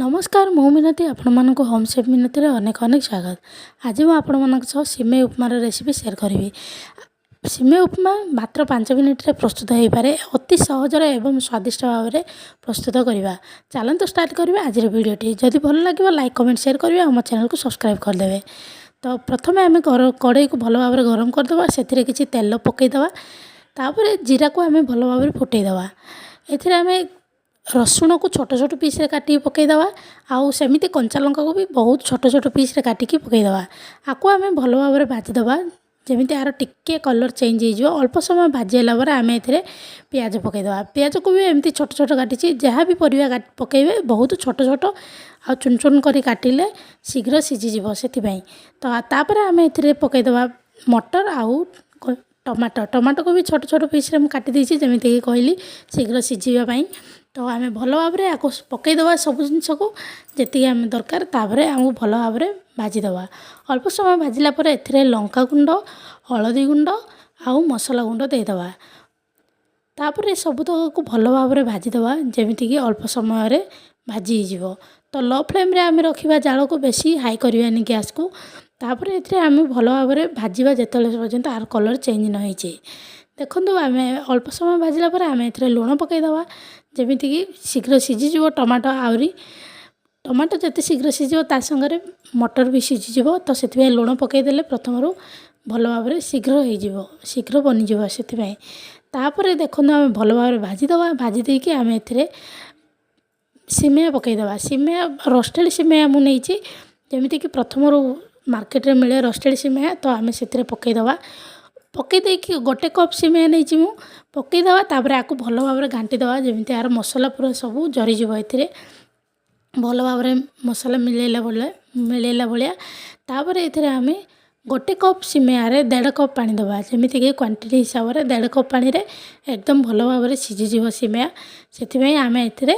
ନମସ୍କାର, ମୁଁ ମିନତି। ଆପଣମାନଙ୍କୁ ହୋମ୍ ସେଫ୍ ମିନତିରେ ଅନେକ ଅନେକ ସ୍ୱାଗତ। ଆଜି ମୁଁ ଆପଣମାନଙ୍କ ସହ ସିମେଇ ଉପମାର ରେସିପି ସେୟାର କରିବି। ସିମେଇ ଉପମା ମାତ୍ର 5 ମିନିଟ୍ରେ ପ୍ରସ୍ତୁତ ହୋଇପାରେ। ଅତି ସହଜରେ ଏବଂ ସ୍ୱାଦିଷ୍ଟ ଭାବରେ ପ୍ରସ୍ତୁତ କରିବା। ଚାଲନ୍ତୁ ଷ୍ଟାର୍ଟ କରିବା ଆଜିର ଭିଡ଼ିଓଟି। ଯଦି ଭଲ ଲାଗିବ, ଲାଇକ୍, କମେଣ୍ଟ, ସେୟାର କରିବେ ଆଉ ମୋ ଚ୍ୟାନେଲକୁ ସବସ୍କ୍ରାଇବ୍ କରିଦେବେ। ତ ପ୍ରଥମେ ଆମେ କଡ଼େଇକୁ ଭଲ ଭାବରେ ଗରମ କରିଦେବା। ସେଥିରେ କିଛି ତେଲ ପକାଇଦେବା। ତାପରେ ଜିରାକୁ ଆମେ ଭଲ ଭାବରେ ଫୁଟାଇଦେବା। ଏଥିରେ ଆମେ ରସୁଣକୁ ଛୋଟ ଛୋଟ ପିସ୍ରେ କାଟିକି ପକାଇଦେବା ଆଉ ସେମିତି କଞ୍ଚା ଲଙ୍କାକୁ ବି ବହୁତ ଛୋଟ ଛୋଟ ପିସ୍ରେ କାଟିକି ପକାଇଦେବା। ଆକୁ ଆମେ ଭଲ ଭାବରେ ଭାଜିଦେବା, ଯେମିତି ଆର ଟିକେ କଲର୍ ଚେଞ୍ଜ ହେଇଯିବ। ଅଳ୍ପ ସମୟ ଭାଜି ହେଲା ପରେ ଆମେ ଏଥିରେ ପିଆଜ ପକାଇଦେବା। ପିଆଜକୁ ବି ଏମିତି ଛୋଟ ଛୋଟ କାଟିଛି। ଯାହା ବି ପରିବା ପକାଇବେ, ବହୁତ ଛୋଟ ଛୋଟ ଆଉ ଚୁନ ଚୁନ କରି କାଟିଲେ ଶୀଘ୍ର ସିଝିଯିବ, ସେଥିପାଇଁ। ତ ତାପରେ ଆମେ ଏଥିରେ ପକାଇଦେବା ମଟର ଆଉ ଟମାଟୋ। ଟମାଟୋକୁ ବି ଛୋଟ ଛୋଟ ପିସ୍ରେ ମୁଁ କାଟି ଦେଇଛି, ଯେମିତିକି କହିଲି, ଶୀଘ୍ର ସିଝିବା ପାଇଁ। ତ ଆମେ ଭଲ ଭାବରେ ଆକୁ ପକାଇଦେବା ସବୁ ଜିନିଷକୁ, ଯେତିକି ଆମେ ଦରକାର। ତାପରେ ଆମକୁ ଭଲ ଭାବରେ ଭାଜିଦେବା। ଅଳ୍ପ ସମୟ ଭାଜିଲା ପରେ ଏଥିରେ ଲଙ୍କା ଗୁଣ୍ଡ, ହଳଦୀ ଗୁଣ୍ଡ ଆଉ ମସଲା ଗୁଣ୍ଡ ଦେଇଦେବା। ତାପରେ ସବୁତକକୁ ଭଲ ଭାବରେ ଭାଜିଦେବା, ଯେମିତିକି ଅଳ୍ପ ସମୟରେ ଭାଜି ହେଇଯିବ। ତ ଲୋ ଫ୍ଲେମ୍ରେ ଆମେ ରଖିବା ଜାଳକୁ, ବେଶୀ ହାଇ କରିବାନି ଗ୍ୟାସ୍କୁ। ତାପରେ ଏଥିରେ ଆମେ ଭଲ ଭାବରେ ଭାଜିବା, ଯେତେବେଳେ ପର୍ଯ୍ୟନ୍ତ ଆର କଲର୍ ଚେଞ୍ଜ ନ ହେଇଛି। ଦେଖନ୍ତୁ, ଆମେ ଅଳ୍ପ ସମୟ ଭାଜିଲା ପରେ ଆମେ ଏଥିରେ ଲୁଣ ପକାଇଦେବା, ଯେମିତିକି ଶୀଘ୍ର ସିଝିଯିବ ଟମାଟୋ। ଆହୁରି ଟମାଟୋ ଯେତେ ଶୀଘ୍ର ସିଝିବ, ତା ସାଙ୍ଗରେ ମଟର ବି ସିଝିଯିବ। ତ ସେଥିପାଇଁ ଲୁଣ ପକାଇଦେଲେ ପ୍ରଥମରୁ ଭଲ ଭାବରେ ଶୀଘ୍ର ହେଇଯିବ, ଶୀଘ୍ର ବନିଯିବ, ସେଥିପାଇଁ। ତାପରେ ଦେଖନ୍ତୁ, ଆମେ ଭଲ ଭାବରେ ଭାଜିଦେବା। ଭାଜି ଦେଇକି ଆମେ ଏଥିରେ ସିମେଆ ପକାଇଦେବା। ସିମେଆ, ରୋଷ୍ଟେଡ଼ ସିମେଆ ମୁଁ ନେଇଛି। ଯେମିତିକି ପ୍ରଥମରୁ ମାର୍କେଟରେ ମିଳେ ରୋଷ୍ଟେଡ଼ ସିମେଆ, ତ ଆମେ ସେଥିରେ ପକାଇଦେବା। ପକାଇ ଦେଇକି ଗୋଟେ କପ୍ ସିମେଆ ନେଇଛି ମୁଁ, ପକାଇଦେବା। ତାପରେ ଆକୁ ଭଲ ଭାବରେ ଘାଣ୍ଟି ଦେବା, ଯେମିତି ଆର ମସଲା ପୁରା ସବୁ ଜରିଯିବ ଏଥିରେ, ଭଲ ଭାବରେ ମସଲା ମିଳେଇଲା ଭଳିଆ। ତାପରେ ଏଥିରେ ଆମେ ଗୋଟେ କପ୍ ସିମେଆରେ ଦେଢ଼ କପ୍ ପାଣି ଦେବା। ଯେମିତିକି କ୍ୱାଣ୍ଟିଟି ହିସାବରେ ଦେଢ଼ କପ୍ ପାଣିରେ ଏକଦମ ଭଲ ଭାବରେ ସିଝିଯିବ ସିମେଆ, ସେଥିପାଇଁ ଆମେ ଏଥିରେ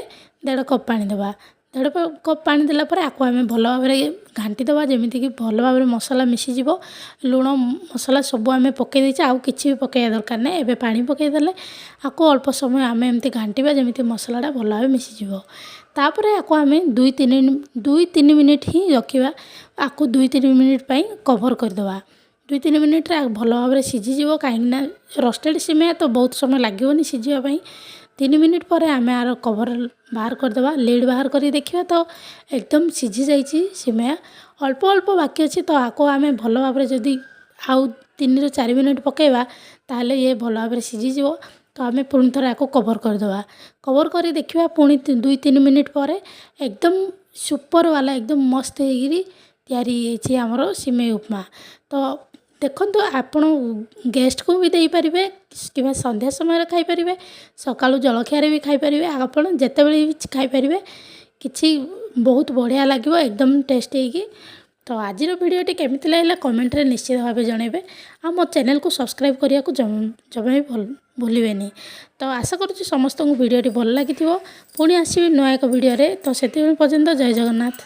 ଦେଢ଼ କପ୍ ପାଣି ଦେବା। ଦେଢ଼ କପ୍ ପାଣି ଦେଲା ପରେ ଆକୁ ଆମେ ଭଲ ଭାବରେ ଘାଣ୍ଟି ଦେବା, ଯେମିତିକି ଭଲ ଭାବରେ ମସଲା ମିଶିଯିବ। ଲୁଣ, ମସଲା ସବୁ ଆମେ ପକାଇ ଦେଇଛେ, ଆଉ କିଛି ବି ପକାଇବା ଦରକାର ନାହିଁ। ଏବେ ପାଣି ପକାଇଦେଲେ ଆକୁ ଅଳ୍ପ ସମୟ ଆମେ ଏମିତି ଘାଣ୍ଟିବା, ଯେମିତି ମସଲାଟା ଭଲ ଭାବେ ମିଶିଯିବ। ତାପରେ ଆକୁ ଆମେ 2-3 ମିନିଟ୍ ହିଁ ରଖିବା। ଆକୁ 2-3 ମିନିଟ୍ ପାଇଁ କଭର୍ କରିଦେବା। 2-3 ମିନିଟ୍ରେ ଭଲ ଭାବରେ ସିଝିଯିବ, କାହିଁକିନା ରୋଷ୍ଟେଡ଼ ସିମେଆ ତ ବହୁତ ସମୟ ଲାଗିବନି ସିଝିବା ପାଇଁ। 3 ମିନିଟ୍ ପରେ ଆମେ ଆର କଭର୍ ବାହାର କରିଦେବା। ଲିଡ଼୍ ବାହାର କରିକି ଦେଖିବା ତ ଏକଦମ ସିଝି ଯାଇଛି ସିମେଆ। ଅଳ୍ପ ଅଳ୍ପ ବାକି ଅଛି। ତ ଆକୁ ଆମେ ଭଲ ଭାବରେ ଯଦି ଆଉ 3ରୁ 4 ମିନିଟ୍ ପକାଇବା, ତାହେଲେ ଇଏ ଭଲ ଭାବରେ ସିଝିଯିବ। ତ ଆମେ ପୁଣି ଥରେ ଆକୁ କଭର୍ କରିଦେବା। କଭର୍ କରି ଦେଖିବା ପୁଣି 2-3 ମିନିଟ୍ ପରେ ଏକଦମ ସୁପର୍ ବାଲା, ଏକଦମ ମସ୍ତ ହେଇକିରି ତିଆରି ହେଇଯାଇଛି ଆମର ସିମେଇ ଉପମା। ତ ଦେଖନ୍ତୁ, ଆପଣ ଗେଷ୍ଟକୁ ବି ଦେଇପାରିବେ କିମ୍ବା ସନ୍ଧ୍ୟା ସମୟରେ ଖାଇପାରିବେ, ସକାଳୁ ଜଳଖିଆରେ ବି ଖାଇପାରିବେ। ଆପଣ ଯେତେବେଳେ ବି ଖାଇପାରିବେ, କିଛି ବହୁତ ବଢ଼ିଆ ଲାଗିବ, ଏକଦମ ଟେଷ୍ଟ ହେଇକି। ତ ଆଜିର ଭିଡ଼ିଓଟି କେମିତି ଲାଗିଲା, କମେଣ୍ଟରେ ନିଶ୍ଚିତ ଭାବେ ଜଣାଇବେ ଆଉ ମୋ ଚ୍ୟାନେଲକୁ ସବସ୍କ୍ରାଇବ୍ କରିବାକୁ ଜମା ବି ଭୁଲିବେନି। ତ ଆଶା କରୁଛି ସମସ୍ତଙ୍କୁ ଭିଡ଼ିଓଟି ଭଲ ଲାଗିଥିବ। ପୁଣି ଆସିବି ନୂଆ ଏକ ଭିଡ଼ିଓରେ। ତ ସେଥିପାଇଁ ପର୍ଯ୍ୟନ୍ତ ଜୟ ଜଗନ୍ନାଥ।